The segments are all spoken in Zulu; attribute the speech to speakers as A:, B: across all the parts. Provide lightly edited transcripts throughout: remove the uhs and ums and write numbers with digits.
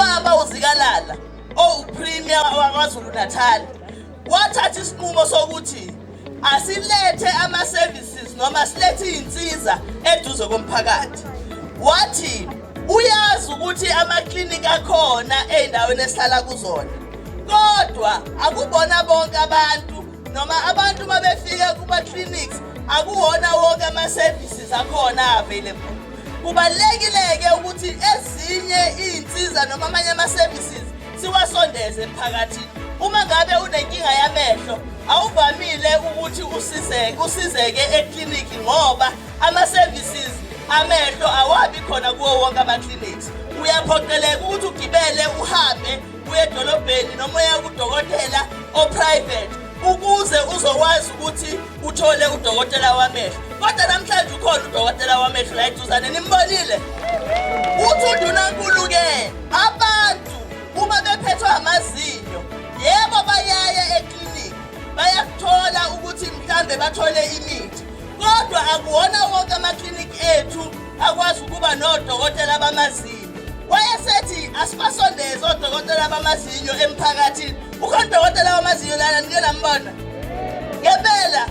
A: Ubaba uZikalala owu-Premier waKwaZulu Natal wathatha isinqumo sokuthi asilethe ama-services noma silethe iy'nsiza eduze komphakathi. Wathi uyazi ukuthi amaklinikhi akhona ey'ndaweni esihlala kuzona, kodwa akubona bonke abantu noma abantu uma befika kuma-clinics akuwona wonke ama-services akhona available. Kubalulekile-ke ukuthi ezinye iy'nsiza noma amanye ama-services siwasondeze emphakathini. Uma ngabe unenkinga yamehlo awuvamile ukuthi usizeke eklinikhi ngoba ama-services amehlo awabi khona kuwo wonke ama-clinics. Uyaphoqeleka ukuthi ugibele uhambe uye edolobheni noma uye kudokotela o-private ukuze uzokwazi ukuthi uthole udokotela wamehlo. Kodwa namhlanje ukhona udokotela wamehlo la eduzane, nimbonile? Uthi undunankulu-ke abantu uma bephethwe amazinyo, yebo bayaya eklinikhi bayakuthola ukuthi mhlambe bathole imithi, kodwa akuwona wonke amaklinikhi ethu akwazi ukuba nodokotela bamazinyo. Wayesethi asibasondeze odokotela bamazinyo emphakathini. Ukhona udokotela wamazinyo lana, nike nambona? Ngempela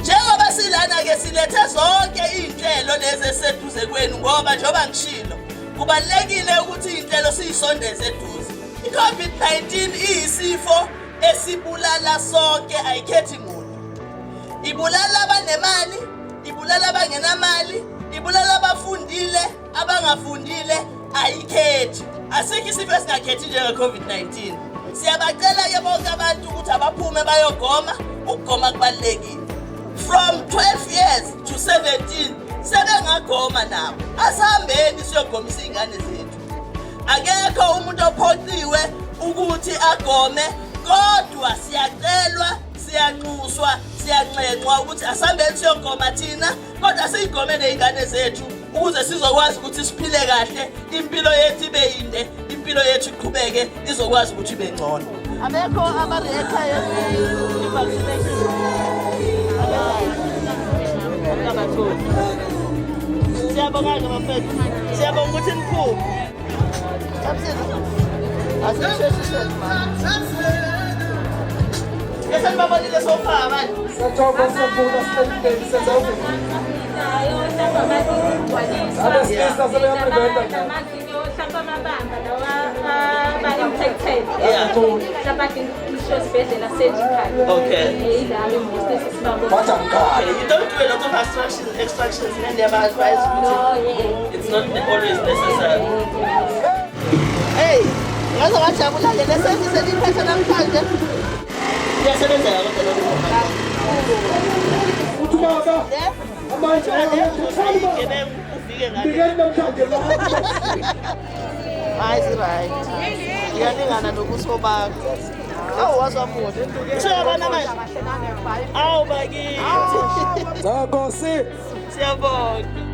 A: njengoba silana-ke silethe zonke iy'nhlelo lezi eziseduze kwenu, ngoba njengoba ngishilo kubalulekile ukuthi iy'nhlelo siyisondeze eduze. I-COVID-19 iyisifo esibulala sonke, ayikhethi muntu. Ibulala abanemali, ibulala abangenamali, ibulala abafundile, abangafundile, ayikhethi. Asikho isifo esingakhethi njenge-COVID-19. Siyabacela-ke bonke abantu ukuthi abaphume bayogoma. Ukugoma kubalulekile. From 12 years to 17 sebengagoma nabo. Asihambeni siyogomisa iy'ngane zethu. Akekho umuntu ophoqiwe ukuthi agome, kodwa siyacelwa, siyanxuswa, siyanxenxwa ukuthi asihambeni siyogoma thina, kodwa siyigome ney'ngane zethu ukuze sizokwazi ukuthi siphile kahle, impilo yethu ibe yinde, impilo yethu iqhubeke izokwazi ukuthi ibe ngcono. Abekho ama-reactayo i-vaccination. Akabatholi. Siyabonga-ke bafethu, siyabonga ukuthi niphume. Asisheshiseni manje. Esenibabonile sofa manje.
B: Siyathokoza, siyabonga, sihlelile, senza okuhle. Abesilisa sebeyapreventa nje.
C: Mhlawumbe amabamba lawa aba-infected, mhlawumbe adinga ukuyiswa esibhedlela surgical. Ilawo most esisibabona.
B: Bathi angiqali.
A: Okay, you don't do a lot of extractions and advise
C: No, yeah.
A: it's not always necessary. Hey, ngaze ngajabula-ke le service eniyiphethe namhlanje. Iyasebenzeka kodwa lokhu.
B: Uthi baba, amanje
A: Igebengu ufike ngale.
B: bikeni namhlanje la.
A: Hayi, si-right. Iyalingana nobuso bakho. Awu wazi wamuhle. Usuyabona manje? Awu bakithi.
B: Cha Nkosi.
A: Siyabonga.